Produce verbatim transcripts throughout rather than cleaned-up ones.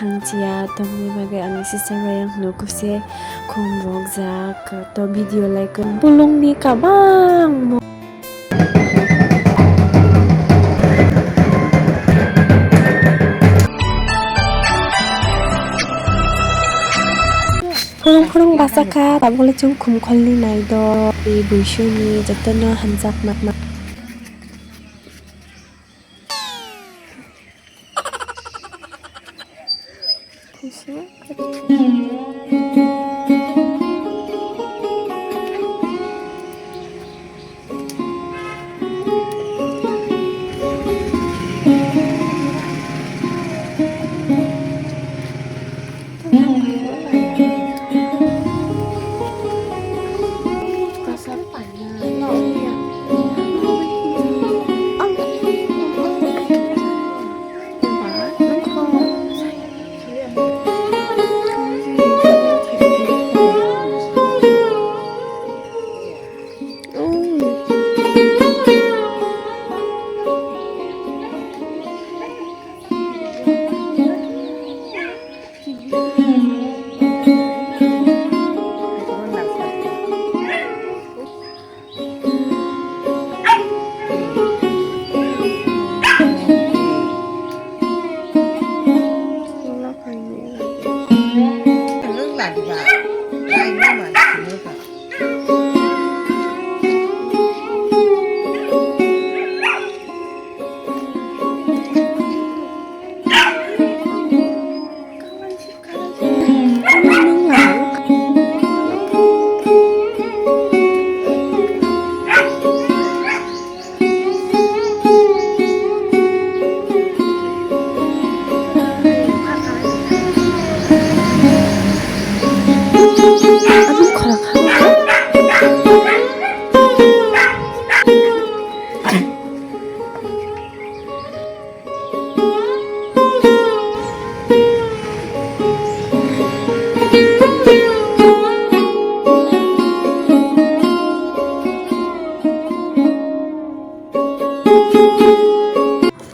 Thangchiya tongni bagwi ani sister bai ang nugo se khum rokjak to video like bulungni kabang mo. Khurung khurung basa kha, tabuk le chwng khum kholni nai do. Tei buisuni jotono hamjak ma ma.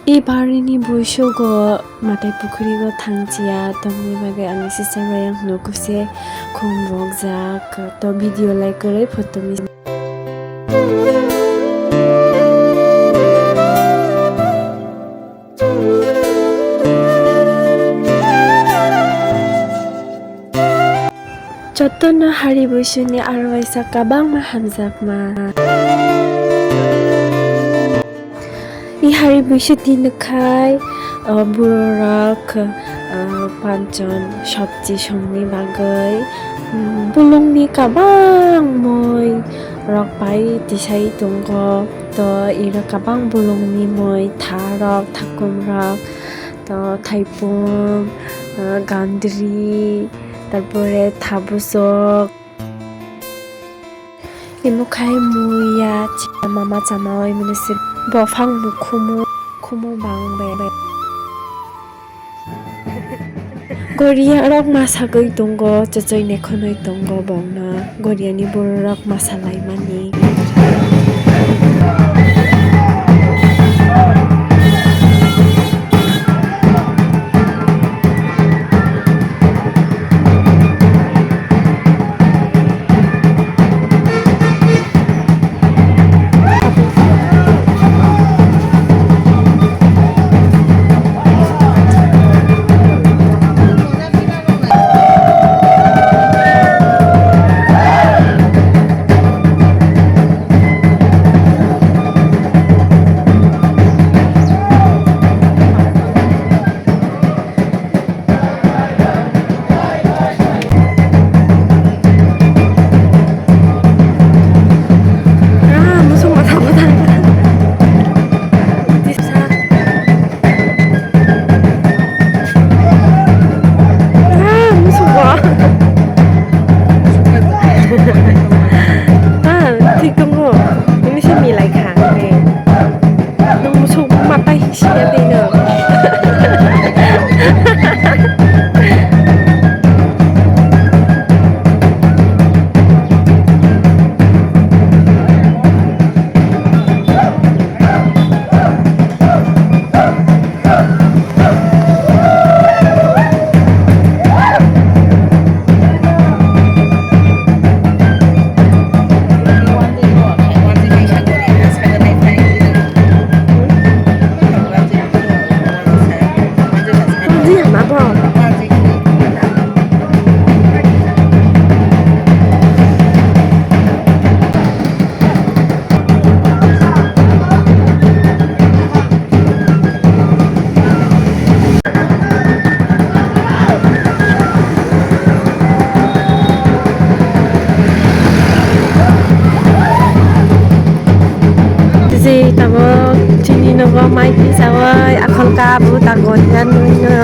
I barini buisugo matai pukhurigo thangchiya tongni bagwi ani sister bai ang nugo se khum rokjak to video like kwrwi photo mi. Jotono hari buisuni aro waisa kabangma hamjakma. I hari buisu tini khai, uh, bororok, uh, panchon sabji songni bagwi, um, bulungni kabang mui rok bai tisai tongo. To iro kabang bulungni mui tharok, thakumrok, to thaipung, uh, gandri, tarpore thabusok. Imo khai muya chama ma chama oi mani se bophang bo khumu khumu bang be be. Goriya rok ma sagwi tongo, chochoi nekhonoi tongo bongno. Goriya ni bororok ma salaimani. Tabuk chini nogo mai tisawi akhol kabu tango ya nungno.